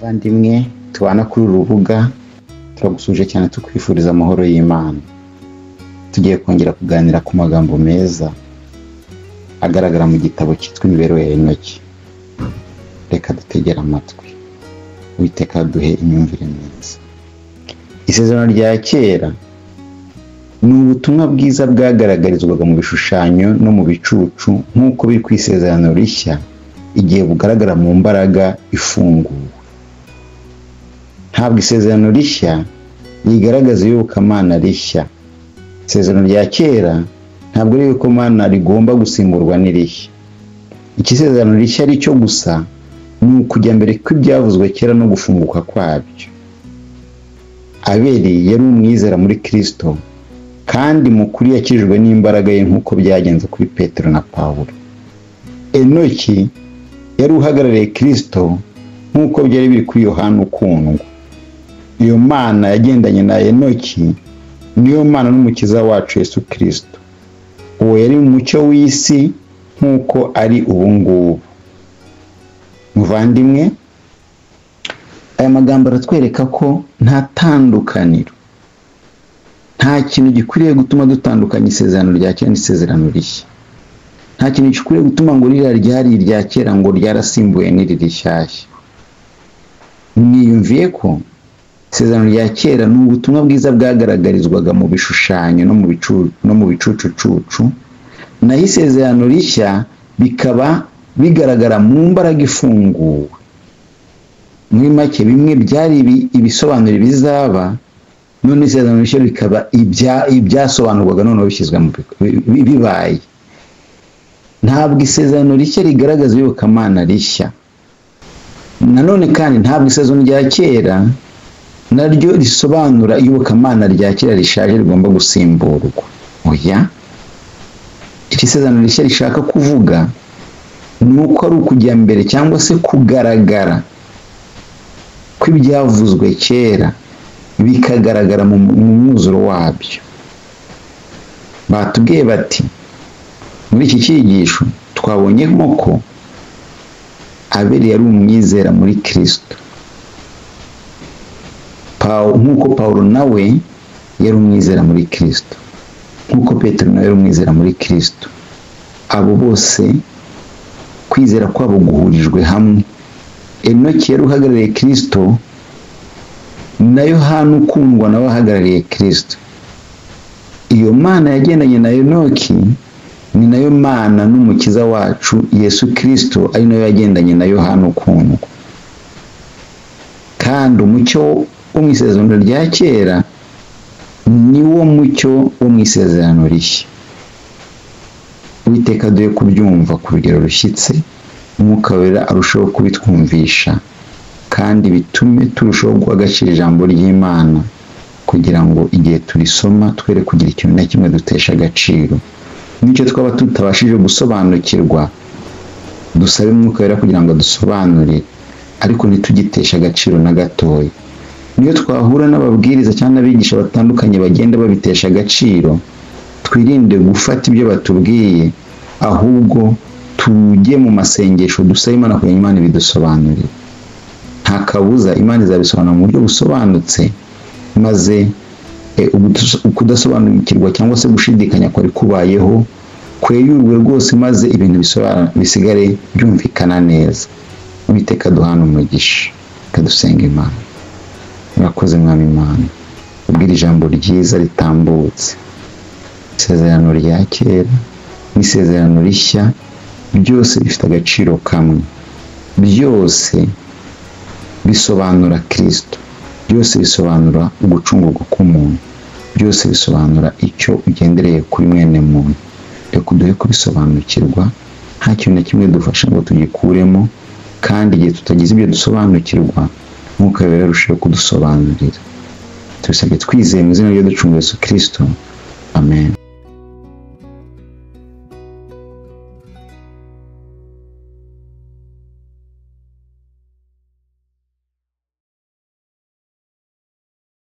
Muvandimwe tubana kuri uru rubuga, turagusuje cyane tukwifuriza amahoro y'Imana. Tugiye kongera kuganira ku magambo meza agaragara mu gitabo cyitwa Imibereho ya Enoki. Reka dutegere amatwi, Uwiteka aduhe imyumvire myiza. Isezerano rya kera ni ubutumwa bwiza bwagaragarizwaga mu bishushanyo no mu bicucu, nk'uko biri ku isezerano rishya igihe bugaragara mu mbaraga ifunguwe. Ntabwo isezerano rishya rigaragaza iyobokamana rishya. Isezerano rya kera ntabwo ari iyobokamana rigomba gusimburwa n'irishya. Icyo isezerano rishya ari cyo gusa ni ukujya mbere kw'ibyavuzwe kera no gufunguka kwabyo. Abeli yari umwizera muri Kristo, kandi mu kuri yakijijwe n'imbaraga ye nk'uko byagenze kuri Petero na Pawulo. Enoki yari uhagarariye Kristo nk'uko byari biri kuri Yohana ukundwa. Iyo Mana yagendanye na Enoki niyo Mana n'Umukiza wacu Yesu Kristo. Uwo yari umucyo w'isi nk'uko ari ubu ngubu. Muvandimwe, aya magambo aratwereka ko nta tandukaniro, nta kintu gikwiriye gutuma dutandukanya isezerano rya kera n'isezerano rishya. Nta kintu gikwiriye gutuma ngo ririya ryari irya kera ngo ryarasimbuwe n'iri rishyashya. Mwiyumviye ko isezerano rya kera ni ubutumwa bwiza bwagaragarizwaga mu bishushanyo no mu bicucucucu, naho isezerano rishya bikaba bigaragara mu mbaraga ifunguwe. Muri make, bimwe byari ibisobanuro bizaba, none isezerano rishya bikaba ibyasobanurwaga noneho bishyizwe mu bibaye. Ntabwo isezerano rishya rigaragaza iyobokamana rishya. Nanone kandi ntabwo isezerano rya kera naryo risobanura iyobokamana rya kera rishaje rigomba gusimburwa. Oya, icyo isezerano rishya rishaka kuvuga ni uko ari ukujya mbere cyangwa se kugaragara kw'ibyavuzwe kera bikagaragara mu mwuzuro wabyo. Batubwiye bati muri iki cyigisho twabonyemo ko Abeli yari umwizera muri Kristo, nk'uko Pawulo nawe yari umwizera muri Kristo, nk'uko Petero nawe yari umwizera muri Kristo. Abo bose kwizera kwabo guhurijwe hamwe. Enoki yari uhagarariye Kristo, na Yohana ukundwa nawe ahagarariye Kristo. Iyo Mana yagendanye na Enoki ni nayo Mana n'Umukiza wacu Yesu Kristo, ari nayo yagendanye na Yohana ukundwa. Kandi umucyo wo mu isezerano rya kera ni wo mucyo wo mu isezerano rishya. Uwiteka aduhe kubyumva ku rugero rushyitse, Umwuka Wera arushaho kubitwumvisha, kandi bitume turushaho guha agaciro ijambo ry'Imana, kugira ngo igihe turisoma twere kugira ikintu na kimwe dutesha agaciro. N'icyo twaba tutabashije gusobanukirwa, dusabe Umwuka Wera kugira ngo adusobanurire, ariko ntitugiteshe agaciro na gatoya. Niyo twahura n'ababwiriza cyangwa n'abigisha batandukanye bagenda babitesha agaciro, twirinde gufata ibyo batubwiye, ahubwo tujye mu masengesho dusabe Imana kugira ngo Imana ibidusobanurire. Nta kabuza Imana izabisobanura mu buryo busobanutse, maze kudasobanukirwa cyangwa se gushidikanya kwari kubayeho kweyurwe rwose, maze ibintu bisigare byumvikana neza. Uwiteka duhana umugisha, kadusenga Imana. Murakoze Mwami Imana, ubwira ijambo ryiza ritambutse. Isezerano rya kera n'isezerano rishya byose bifite agaciro kamwe, byose bisobanura Kristo, byose bisobanura ugucungurwa k'umuntu, byose bisobanura icyo ugendereye kuri mwene muntu. Reka uduhe kubisobanukirwa, nta kintu na kimwe dufasha ngo tugikuremo, kandi igihe tutagize ibyo dusobanukirwa, Umwuka Wera arushaho kudusobanurira. Tubisabye twizeye mu izina ry'Uducunguzi Yesu Kristo, amen.